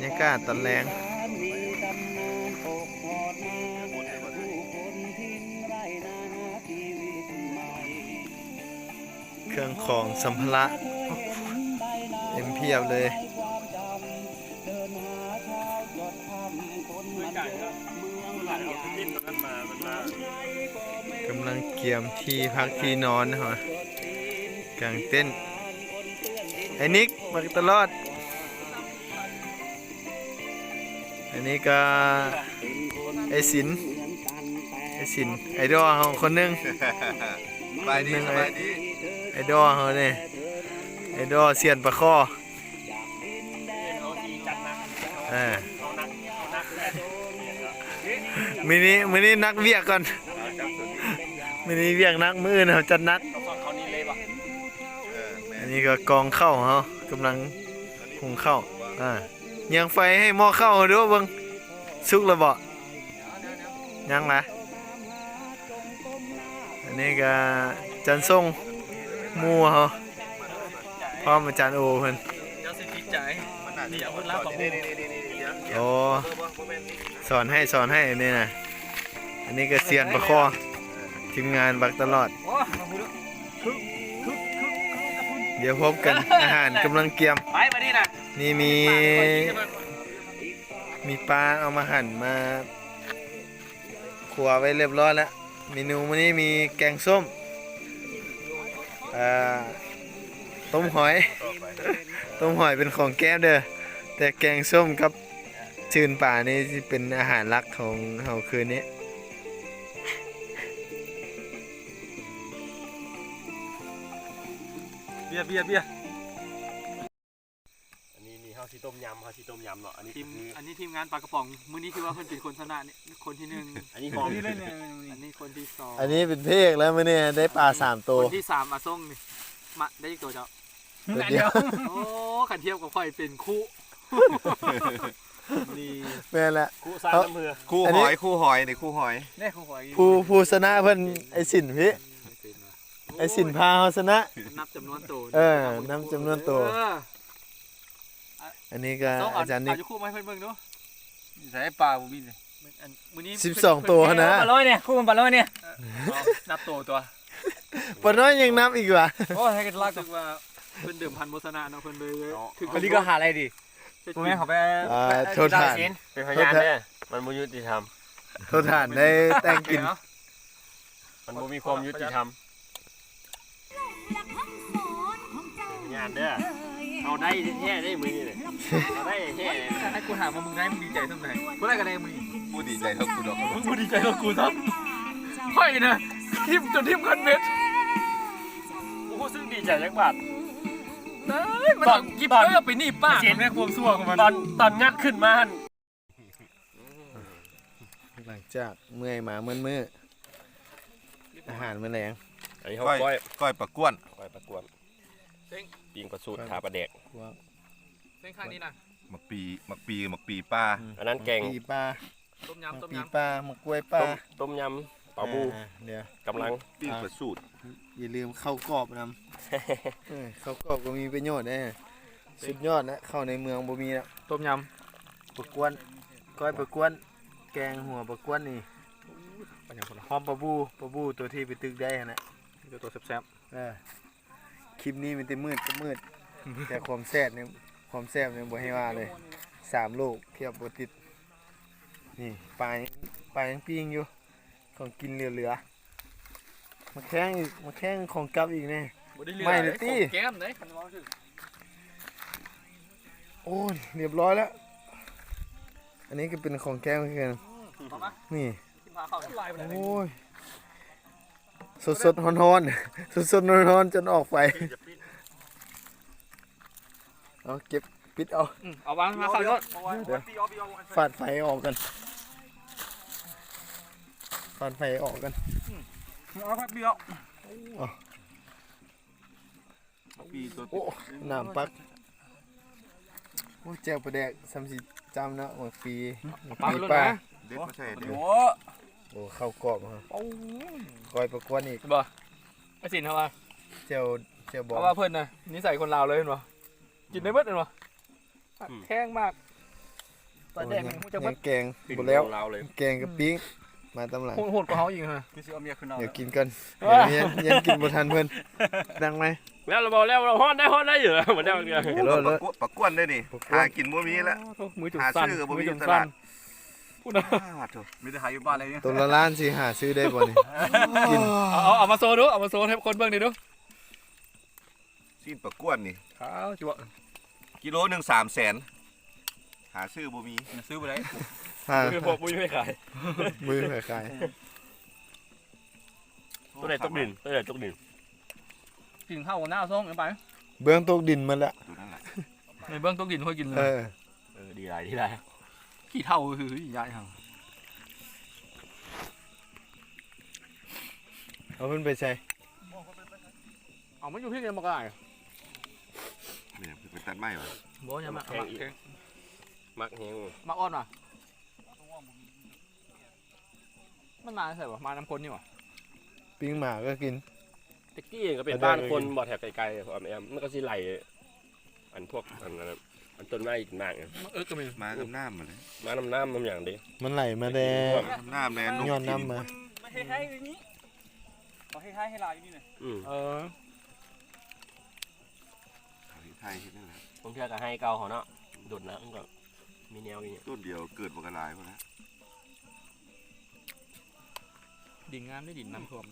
ຍາກາດຕອນແລງ ເຄື່ອງຂອງສຳພາລະເຕັມພຽບເລີຍ. ກຳລັງກຽມທີ່ພັກທີ່ນອນເນາະ ກາງເຕັນ. ໄອ້ນິກ ມາຕະຫຼອດ. ອັນນີ້ກໍໄອ້ສິນ ໄອ້ສິນ ໄອດອລເຮົາຄົນໜຶ່ງ. ສະບາຍດີ ສະບາຍດີ. ໄອດອລເຮົານີ້ ໄອດອລຊຽນປາຄໍ່. ເອີ ມື້ນີ້ ມື້ນີ້ໜັກວຽກກ່ອນ ມື້ນີ້ວຽກໜັກ ມື້ອື່ນເຮົາຈັດໜັກ. ອັນນີ້ກໍກອງເຂົ້າເຮົາ ກຳລັງຫຸງເຂົ້າ ອາ ຍ່າງໄຟໃຫ້ໝໍ້ເຂົ້າເຮົາດູເບິ່ງ ສຸກແລ້ວບໍ່? ຍັງລະ. ອັນນີ້ກໍຈັນຊົງ ໝູ່ເຮົາ ພ້ອມອາຈານໂອເພິ່ນ. ເຈົ້າຊິຕິດໃຈ ນີ້ອາວຸດລາວປະບູ. ໂອ້ ສອນໃຫ້ ສອນໃຫ້ ອັນນີ້ນະ. ອັນນີ້ກໍຊຽນປາຄໍ່ ທີມງານບັກຕະຫຼອດ. ໂອ້ ດຽວພົບກັນ ອາຫານກຳລັງກຽມ ໄປບາດນີ້ນະ. ນີ້ມີ ມີປາເອົາມາຫັ່ນມາ ຄົວໄວ້ຮຽບຮ້ອຍແລ້ວ. ເມນູມື້ນີ້ມີແກງສົ້ມ ເອີ ຕົ້ມຫອຍ ຕົ້ມຫອຍເປັນຂອງແກ້ມເດີ ແຕ່ແກງສົ້ມກັບຈືນປານີ້ຊິເປັນອາຫານຫຼັກຂອງເຮົາຄືນນີ້. ເບຍ ເບຍ ເບຍ. ອັນນີ້ນີ້ເຮົາຊິຕົ້ມຍຳ ເຮົາຊິຕົ້ມຍຳເນາະ. ອັນນີ້ທີມ ຄື ອັນນີ້ທີມງານປາກະປ໋ອງ ມື້ນີ້ຖືວ່າເພິ່ນເປັນຄົນຊະນະນີ້ ຄົນທີໜຶ່ງ. ອັນນີ້ຂອງ ອັນນີ້ຄົນທີສອງ ອັນນີ້ເປັນພະເອກແລ້ວມື້ນີ້ ໄດ້ປາສາມໂຕ. ຄົນທີສາມອາຊົງນີ້ ມາ ໄດ້ຈັກໂຕເຈົ້າ? ໂຕດຽວ. ໂອ້ ຄັນທຽບກັບຂ້ອຍເປັນຄູ່ ນີ້ ແມ່ນແຫຼະ ຄູ່ຊາຍນ້ຳເຮືອ ຄູ່ຫອຍ ຄູ່ຫອຍ ນີ້ຄູ່ຫອຍ ແນ່ຄູ່ຫອຍ. ຜູ້ ຜູ້ຊະນະເພິ່ນ ໄອ້ສິນພີ້ ອືມ ໄອ້ສິນພາເຮົາຊະນະ ນັບຈຳນວນໂຕ. ເອີ ນັບຈຳນວນໂຕ. ເອີ ອັນນີ້ກໍອາຈານນິກ ເອົາຢູ່ຄູ່ມາໃຫ້ເພິ່ນເບິ່ງດູ. ໃສ່ປາບໍ່ມີເລີຍ ອັນມື້ນີ້ສິບສອງໂຕຫັ້ນນະ. ປານ້ອຍນີ້ ຄູ່ມັນປານ້ອຍນີ້ ເອີ ເອົານັບໂຕຕົວະ ປານ້ອຍຍັງນັບອີກຫວາ? ໂອ້ ໃຫ້ກັນລັກ ຮູ້ສຶກວ່າເພິ່ນເດີມພັນບໍ່ຊະນະເນາະ ເພິ່ນເລີຍ ເນາະ ຄື ອັນນີ້ກໍຫາໄດ້ດີ. ບໍ່ແມ່ນເຂົາໄປ ອ່າ ໂທດທ່ານ ເປັນພະຍານເດີ ມັນບໍ່ຍຸຕິທຳ. ໂທດທ່ານໄດ້ແຕ່ງກິນ ມັນບໍ່ມີຄວາມຍຸຕິທຳ. ເປັນພະຍານເດີ ເຮົາໄດ້ແທ້ໆເດ້ມື້ນີ້ ເຮົາໄດ້ແທ້ໆ. ໃຫ້ກູຖາມວ່າ ມຶງໄດ້ ມຶງດີໃຈສ່ຳໃດ? ບໍ່ໄດ້ກໍໄດ້ມື້ນີ້ ບໍ່ດີໃຈເທົ່າກູດອກ. ມຶງບໍ່ດີໃຈເທົ່າກູຊ້ຳ. ຂ້ອຍນະ ຖິ້ມຈົນຖິ້ມຄັນເບັດ ບໍ່ຮູ້ສຶກດີໃຈຈັກບາດ. ເອີຍ ມັນ ຕອນ ເອົາກິບ ຕອນ ເອີ ໄປໜີບປາກ ເຫັນແມ່ນຄວາມຊົ່ວຂອງມັນ ຕອນ ຕອນງັດຂຶ້ນມາຫັ້ນ. ຫຼັງຈາກເມື່ອຍມາໝົດມື້ ອາຫານມື້ແລງ ອັນນີ້ເຮົາ ກ້ອຍ ກ້ອຍ ກ້ອຍປາກວນ ກ້ອຍປາກວນ ປີ້ງປາສູດ ຂ້າປາແດກ ເສັ້ນຂ້າງນີ້ນະ ໝາກປີ ໝາກປີ ໝາກປີປ່າ ອືມ ອັນນັ້ນແກງ ໝາກປີປ່າ ຕົ້ມຍຳ ຕົ້ມຍຳ ໝາກປີປ່າ ໝາກກ້ວຍປ່າ ຕົ້ມ ຕົ້ມຍຳ ປາບູ ອ່າ ດຽວ ກຳລັງ ປີ້ງປາສູດ ຢ່າລືມເຂົ້າກອບນຳ. ເອີ ເຂົ້າກອບກໍມີປະໂຫຍດເດ້ ສຸດຍອດແລ້ວ ເຂົ້າໃນເມືອງບໍ່ມີແລ້ວ. ຕົ້ມຍຳ ປາກວນ ກ້ອຍປາກວນ ແກງຫົວປາກວນນີ້ ຫອມປາບູ ປາບູຕົວທີ່ໄປຕຶກໄດ້ຫັ້ນນະ ມີແຕ່ຕົວແຊບໆ. ເອີ ຄລິບນີ້ມີແຕ່ມືດກັບມືດ ແຕ່ຄວາມແຊບນີ້ ຄວາມແຊບນີ້ບໍ່ໃຫ້ວ່າເລີຍ ສາມໂລກທຽບບໍ່ຕິດ. ນີ້ປາ ປາຍັງປີ້ງຢູ່ ຂອງກິນເຫຼືອໆ ໝາກແຂ້ງອີກ ໝາກແຂ້ງຂອງກັບອີກແນ່ ບໍ່ໄດ້ເຫຼືອ ໄໝ້ແລ້ວຕິ ຂອງແກ້ມເດ້ ຄັນເວົ້າຖືກ. ໂອ້ຍ ຮຽບຮ້ອຍແລ້ວ ອັນນີ້ກໍເປັນຂອງແກ້ມຄືກັນ ອືມ ນີ້ ໂອ້ຍ ສົດໆຮ້ອນໆ ສົດໆຮ້ອນໆ ຈົນອອກໄຟ. ເອົາ ເກັບ ປິດເອົາ ອືມ ເອົາວາງມາເຂົ້າໂລດ ດຽວ ຟາດໄຟອອກກ່ອນ ຟາດໄຟອອກກ່ອນ ອືມ ເອົາແປັບດຽວ ເອົາ ໝາກປີຕົວ ໂອ້ ນ້ຳປັກ ໂອ້ ແຈ່ວປາແດກ ສ່ຳຊິຈ້ຳເນາະ ໝາກປີ ໝາກປີປ່າ ເດັດມາໃສ່ເດີ ໂອ້ ໂອ້ ເຂົ້າກອບ ໂອ້ ກ້ອຍປາກວນອີກ ບໍ່ ໄອ້ສິນເຮົາວ່າ ແຈ່ວ ແຈ່ວບອງ ເຮົາວ່າເພິ່ນນະ ນິໄສຄົນລາວເລີຍແມ່ນບໍ່? ກິນໄດ້ເບິດແມ່ນບໍ່? ໝາກແຂ້ງ ໝາກ ປາແດກນີ້ຮູ້ຈັກເບິດ ແກງບໍ່ແລ້ວ ແກງກັບປີ້ງ ມາຕາມຫຼັງ ໂຫດກວ່າເຮົາອີກຫັ້ນນະ ຄືຊິເອົາເມຍຂຶ້ນເອົາ ດຽວກິນກ່ອນ ເອີ ຍັງ ຍັງກິນບໍ່ທັນເພິ່ນ ດັງໄໝ? ແລ້ວລະບໍ່? ແລ້ວລະ ຮ້ອນໄດ້ ຮ້ອນໄດ້ຢູ່ ບໍ່ໄດ້ເທື່ອ ປາກກວນ ປາກກວນເດ້ນີ້ ຫາກິນບໍ່ມີລະ ໂອ້ ມືຈົນສັ່ນ ຫາຊື້ກໍບໍ່ມີຢູ່ຕະຫຼາດ ພຸ້ນນະ ໂຕລະລ້ານຊິຫາຊື້ໄດ້ບໍ່ນີ້? ກິນ ເອົາ ເອົາມາໂຊດູ ເອົາມາໂຊໃຫ້ຄົນເບິ່ງແດ່ດູ. ຊີ້ນປາກກວນນີ້ ຂາວຈັ້ວະ ກິໂລໜຶ່ງສາມແສນ ຫາຊື້ບໍ່ມີ ຊື້ບໍ່ໄດ້ ຫາ ບໍ່ມີໃຜຂາຍ ບໍ່ມີໃຜຂາຍ ໂຕໃດຕົກດິນ ໂຕໃດຕົກດິນ ກິນເຂົ້າໜ້າຊ່ອງໄປ ເບື້ອງຕົກດິນໝົດແລ້ວ ໂຕນັ້ນແຫຼະ ໃນເບື້ອງຕົກດິນຄ່ອຍກິນ ເອີ ເອີ ດີຫຼາຍ ດີຫຼາຍ ຂີ້ເຖົ້າຄືຍາຍຫັ້ນ ເອົາເພິ່ນໄປໃສ? ເອົາມາຢູ່ພີ້ແດ່ ບັກຫຼາຍ ແມ່ນ ເພິ່ນໄປຕັດໄມ້ຫວາ? ບໍ່ ຢ່າມາ ໝາກແຂງ ໝາກແຮງ ໝາກອ່ອນຫວາ? ມັນມາໃສຫວາ? ມານຳຄົນນີ້ຫວາ? ປີ້ງໝາກໍກິນ ແຕ່ກີ້ກໍເປັນບ້ານຄົນບໍ່ ແຖວໄກໆ ອອມແອມ ມັນກໍຊິໄຫຼ ອັນພວກ ອັນນັ້ນ ອັນຕົ້ນໄມ້ກິນໝາກ ເອີ ກໍມີ ມາກັບນ້ຳຫັ້ນແຫຼະ ມານຳນ້ຳນຳຫຍັງເດ້ ມັນໄຫຼມາແຕ່ ນ້ຳແດ່ ຍ້ອນນ້ຳມາ ມັນເຮັດໃຫ້ຢູ່ນີ້ ເຂົາເຮັດໃຫ້ ໃຫ້ລາວຢູ່ນີ້ນະ ອືມ ເອີ ເຂົາເຮັດໃຫ້ເຮັດນັ້ນແຫຼະ ບາງເທື່ອກໍໃຫ້ເກົ່າເຂົາເນາະ ດົນແລ້ວມັນກໍມີແນວຢູ່ ຕົ້ນດຽວເກີດບັກຫຼາຍພຸ້ນນະ ດິນງາມເດ້ ດິນນ້ຳຖ້ວມ.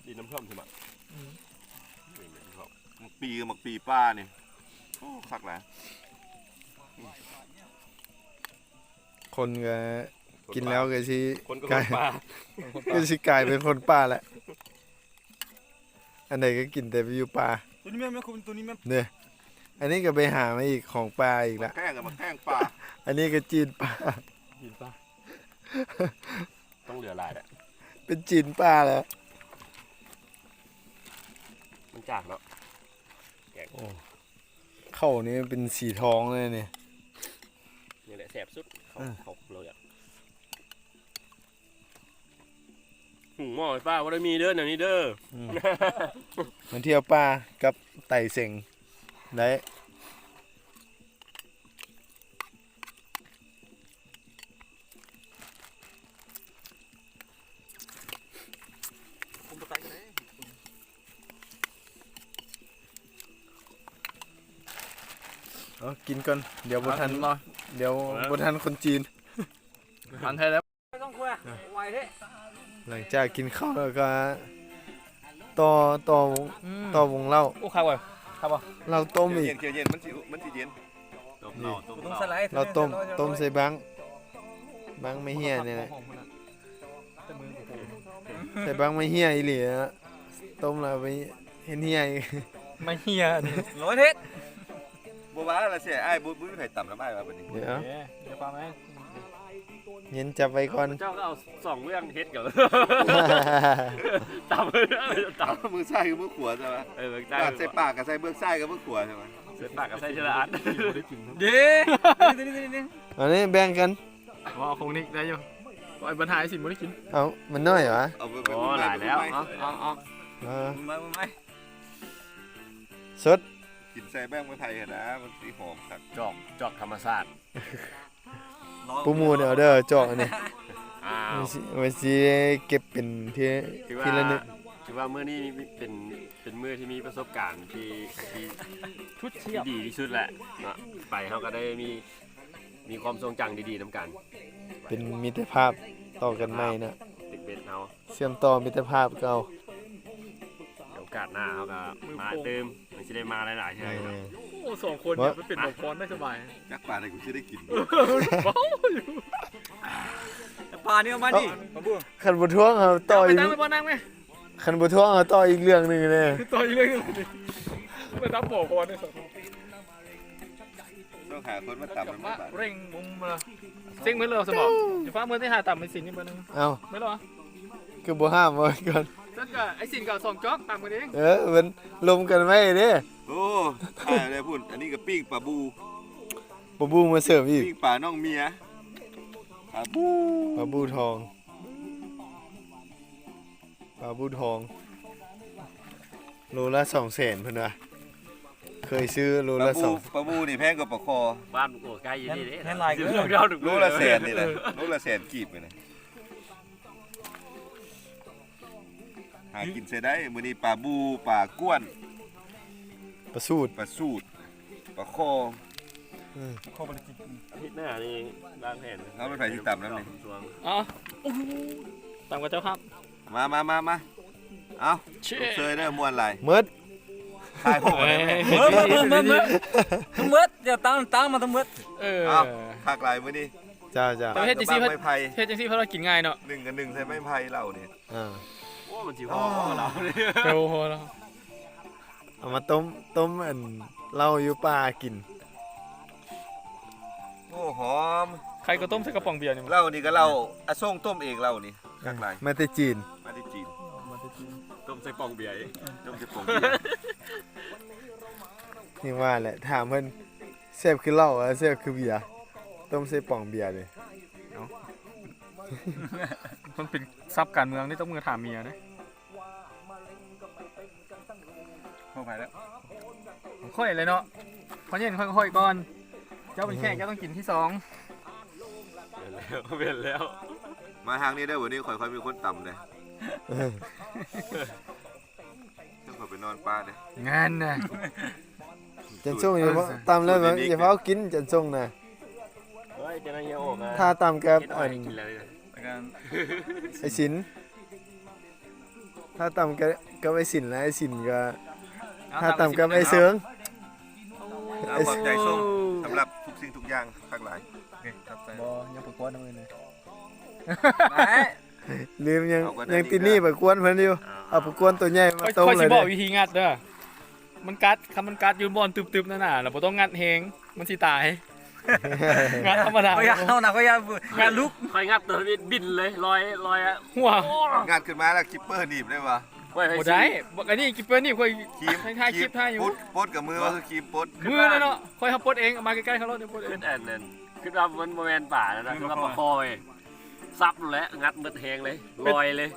ດິນນ້ຳຖ້ວມຊິມະ ອືມ ໝາກປີ ໝາກປີປ່ານີ້ ໂອ້ ຄັກຫຼາຍ ຄົນກໍກິນແລ້ວກໍຊິ ຄົນກໍ ກາຍ ຄົນປ່າ ກໍຊິກາຍເປັນຄົນປ່າແຫຼະ ອັນໃດກໍກິນແຕ່ຢູ່ປ່າ ໂຕນີ້ແມ່ນ ໂຕນີ້ແມ່ນ ເດ້ ອັນນີ້ກໍໄປຫາມາອີກ ຂອງປ່າອີກລະ ໝາກແຂ້ງ ໝາກແຂ້ງປ່າ ອັນນີ້ກໍຈີນປ່າ ຈີນປ່າ ຕ້ອງເຫຼືອຫຼາຍແຫຼະ ເປັນຈີນປ່າແລ້ວ ມັນຈາກເນາະ ແກງ ໂອ້ ເຂົ້ານີ້ເປັນສີທອງເລີຍນີ້ ນີ້ແຫຼະແຊບສຸດ ເຂົ້າ ເອີ ເຂົ້າເລືອດ ຫຸງໝໍ້ໄຟຟ້າບໍ່ໄດ້ມີເດີ ແນວນີ້ເດີ ອືມ ມາທ່ຽວປ່າກັບໄຕເສັງໄດ້. ເອົາ ກິນກ່ອນ ດຽວບໍ່ທັນ ດຽວບໍ່ທັນຄົນຈີນ ທັນແທ້ແລ້ວ ຫຼອງຈາກກິນເຂົ້າແລ້ວກໍ ຕໍ່ ຕໍ່ ອືມ ຕໍ່ວົງເຫຼົ້າ ໂອ້ ຄັກເວີຍ ຄັກບໍ່ ເຫຼົ້າຕົ້ມອີກ ເຢັນໆ ມັນຊິ ມັນຊິເຢັນ ຕົ້ມເຫຼົ້າ ຕົ້ມເຫຼົ້າ ເຫຼົ້າຕົ້ມ ຕົ້ມໃສ່ບັ້ງ ບັ້ງໄມ້ເຫ້ຍນີ້ແຫຼະ ແຕ່ມືກໍໂຫດ ໃສ່ບັ້ງໄມ້ເຫ້ຍອີ່ຫຼີນະ ຕົ້ມແລ້ວໄປເຮັດເຫ້ຍອີກ ໄມ້ເຫ້ຍນີ້ ໂລເທັດ ບໍ່ວ່າລະແຊະ ອ້າຍບໍ່ ບໍ່ມີໃຜຕຳນຳອ້າຍວ່າບັດນີ້ ດຽວ ເອີ ດຽວຟັງແມ່ ເຢັນຈັບໄວ້ກ່ອນ ເຈົ້າກໍເອົາສອງເບື້ອງເຮັດກັນ ຕຳ ຕຳ ມືຊ້າຍກັບມືຂວາໃຊ່ໄໝ? ເອີ ບາດໃສ່ປາກກໍໃສ່ເບື້ອງຊ້າຍກັບເບື້ອງຂວາໃຊ່ໄໝ? ໃສ່ປາກກໍໃສ່ເທື່ອລະອັນ ເດ້ ອັນນີ້ແບ່ງກັນ ບໍ່ ເອົາຂອງນິກໄດ້ຢູ່ ບໍ່ ບັນຫາຊິບໍ່ໄດ້ກິນ ເອົາ ມັນນ້ອຍຫວາ? ເອົາໄປ ໂອ້ ໄປ ຫຼາຍແລ້ວ ໄປ ເອົາ ເອົາ ເອົາ ເອີ ມາ ມາ ມາ ສົດ ກິນໃສ່ແບ່ງໄມ້ໄຜ່ຫັ້ນນະ ມັນຊິຫອມຄັກ ຈອກ ຈອກທຳມະຊາດ ໂປຣໂມດເອົາເດີ ຈອກອັນນີ້ ອ້າວ ໄວ້ຊິ ໄວ້ຊິເກັບເປັນທີ່ ທີ່ລະນຶກ ຖືວ່າມື້ນີ້ເປັນ ເປັນມື້ທີ່ມີປະສົບການທີ່ ທີ່ ທີ່ດີທີ່ສຸດແຫຼະເນາະ ໄປເຮົາກໍໄດ້ມີ ມີຄວາມຊົງຈຳດີໆນຳກັນ ເປັນມິດຕະພາບຕໍ່ກັນໃໝ່ເນາະ ຕິດເບັດເຮົາ ເຊື່ອມຕໍ່ມິດຕະພາບເກົ່າ ໂອກາດໜ້າເຮົາກໍມາຕື່ມ ມັນຊິໄດ້ມາຫຼາຍໆເທື່ອຢູ່ດອກ ເອີ ໂອ້ ສອງຄົນນີ້ໄປເປັນໝໍພອນໄດ້ສະບາຍ ຈັກປາໃດກູຊິໄດ້ກິນ ປານີ້ເອົາມານີ້ ຄັນບໍ່ທ້ວງເຮົາຕໍ່ອີກ ນັ່ງໄປ ນັ່ງໄປ ນັ່ງໄປ ຄັນບໍ່ທ້ວງເຮົາຕໍ່ອີກເລື່ອງໜຶ່ງແນ່ ຕໍ່ອີກເລື່ອງໜຶ່ງ ໄປນຳໝໍພອນໄດ້ສອງຄົນ ຕ້ອງຫາຄົນມາຕຳນຳ ເລັ່ງມຸມມາ ເສັງເໝິດແລ້ວສະບອກ ຈະຟ້າເມືອໄປຫາຕຳໄອ້ສິນອີກເບີໜຶ່ງ ເອົ້າ ແມ່ນລະ ຄືບໍ່ຫ້າມເອົາໄວ້ກ່ອນ ຊັ້ນກໍໄອ້ສິນກໍເອົາສອງຈອກຕຳກັນເອງ ເອີ ມັນລົມກັນໄວ້ເດ້ ໂອ້ ຕາຍແລ້ວພຸ້ນ ອັນນີ້ກໍປີ້ງປາບູ ປາບູມາເສີມອີກ ປີ້ງປານ້ອງເມຍ ປາບູ ປາບູທອງ ປາບູທອງ ໂລລະສອງແສນເພິ່ນວ່າ ເຄີຍຊື້ໂລລະສອງ ປາບູນີ້ແພງກວ່າປາຄໍ. ບ້ານໂອ້ ໃກ້ຢູ່ນີ້ເດ້ ແພງຫຼາຍເກີນ ໂລລະແສນນີ້ແຫຼະ ເອີ ໂລລະແສນກີບນີ້ນະ. ຫາກິນໃສ່ໄດ້ ມື້ນີ້ປາບູ ປາກ້ວນ ປາສູດ ປາສູດ ປາຄໍ. ອືມ ອາທິດໜ້ານີ້ວາງແຜນ ເຮົາເປັນໃຜຊິຕຳນຳນີ້. ເອົາ ຕຳກັບເຈົ້າພາບ. ມາ ມາ ມາ ມາ ເອົາ ເຊີຍເດີ ມ່ວນຫຼາຍ ໝົດ ຖ່າຍຮູບ ເອີ ໝົດ ໝົດ ໝົດ ໝົດ ໝົດ ຢ່າຕາມ ຕາມມາທັງໝົດ. ເອີ ເອົາ ຄັກຫຼາຍມື້ນີ້. ເຈົ້າ ເຈົ້າ ແຕ່ເຮັດຈັ່ງຊີ້ ເຮັດຈັ່ງຊີ້ເພິ່ນວ່າກິນງ່າຍເນາະ ໜຶ່ງກັບໜຶ່ງໃສ່ໄມ້ໄຜ່ເຫຼົ່ານີ້. ເອີ ໂອ້ ມັນຊິພໍບໍ່ເຫຼົ່ານີ້ ໂອ້ໂຫ ເອົາມາຕົ້ມ ຕົ້ມອັນເຫຼົ້າຢູ່ປ່າກິນ. ໂອ້ ຫອມ ໃຜກໍຕົ້ມໃສ່ກະປ໋ອງເບຍນີ້. ເຫຼົ້ານີ້ກໍເຫຼົ້າອາສົງຕົ້ມເອງ ເຫຼົ້ານີ້ຄັກຫຼາຍ ມາແຕ່ຈີນ ມາແຕ່ຈີນ ມາແຕ່ຈີນ ຕົ້ມໃສ່ປ໋ອງເບຍເອງ ຕົ້ມໃສ່ປ໋ອງເບຍ. ຍັງວ່າແຫຼະ ຖາມເພິ່ນ ແຊບຄືເຫຼົ້າ ແຊບຄືເບຍ ຕົ້ມໃສ່ປ໋ອງເບຍເດ້. ເອົ້າ ມັນເປັນສັບການເມືອງເດ້ ຕ້ອງມືຖາມເມຍເດ້. ຂອງໃຜແລ້ວ? ຂອງຂ້ອຍແຫຼະເນາະ ຂ້ອຍເຫັນຂ້ອຍ ຂ້ອຍກ່ອນ ເຈົ້າເປັນແຂກ ເຈົ້າຕ້ອງກິນທີສອງ. ແມ່ນແລ້ວ ແມ່ນແລ້ວ ມາທາງນີ້ເດີ ມື້ນີ້ຂ້ອຍ ຂ້ອຍມີຄົນຕຳເດ້. ເອີ ເຈົ້າຂ້ອຍໄປນອນປ່າເດ້ ງານນະ. ຈັນຊົງ ຢ່າຟ້າວຕຳເລີຍ ຢ່າຟ້າວກິນຈັນຊົງນະ. ເອີຍ ຈະໄດ້ເຫື່ອອອກນະ ຖ້າຕຳກັບ ເຮັດຫອຍໃຫ້ກິນແລ້ວນີ້ນະ ອັນ ໄອ້ສິນ ຖ້າຕຳກັບ ກັບໄອ້ສິນ ແລະ ໄອ້ສິນກໍ ຖ້າຕຳກັບໄອ້ເສີງ. ເອົາ ຂອບໃຈຊົງສຳລັບທຸກສິ່ງທຸກຢ່າງທັງຫຼາຍ. ໂອເຄ ຂອບໃຈ. ບໍ່ ຍັງປະກວດນຳເອີຍ. ໄປ ລືມ ຍັງ ຍັງຕິດໜີ້ປະກວນເພິ່ນຢູ່. ເອົາປະກວນໂຕໃຫຍ່ມາໂຕເລີຍເດ້. ຂ້ອຍຊິບອກວິທີງັດເດີ ມັນກັດ ຄັນມັນກັດຢູ່ບ່ອນຕຶບໆນັ້ນນະ ລະບໍ່ຕ້ອງງັດແຮງ ມັນຊິຕາຍ. ງັດທຳມະດາ ຂ້ອຍຢາກເອົານະ ຂ້ອຍຢາກ ຢາກລຸກ. ຂ້ອຍງັດໂຕນີ້ບິນເລີຍ ລອຍ ລອຍອະ ຫົວ ງັດຂຶ້ນມາແລ້ວຄິບເປີໜີບໄດ້ບໍ່? ບໍ່ໄດ້ ບັກອັນນີ້ຄິບເປີໜີບ ຂ້ອຍຖ່າຍຄລິບຖ່າຍຢູ່ ປົດ ປົດກັບມືວ່າຄືຄີມປົດ ມືນັ້ນເນາະ. ຂ້ອຍຫາປົດເອງ ເອົາມາໃກ້ໆເຂົາໂລດ ປົດເອງ. ຄິດອັນນັ້ນ ຄິດວ່າມັນບໍ່ແມ່ນປານະ ຄິດວ່າປາຄໍເວີຍ ສັບແຫຼະ ງັດໝົດແຮງເລີຍ ລອຍເລີຍ.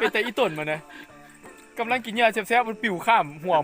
ເປັນແຕ່ອີຕົນມັນນະ ກຳລັງກິນຫຍ້າແຊບໆ ມັນປິວຂ້າມຫົວ.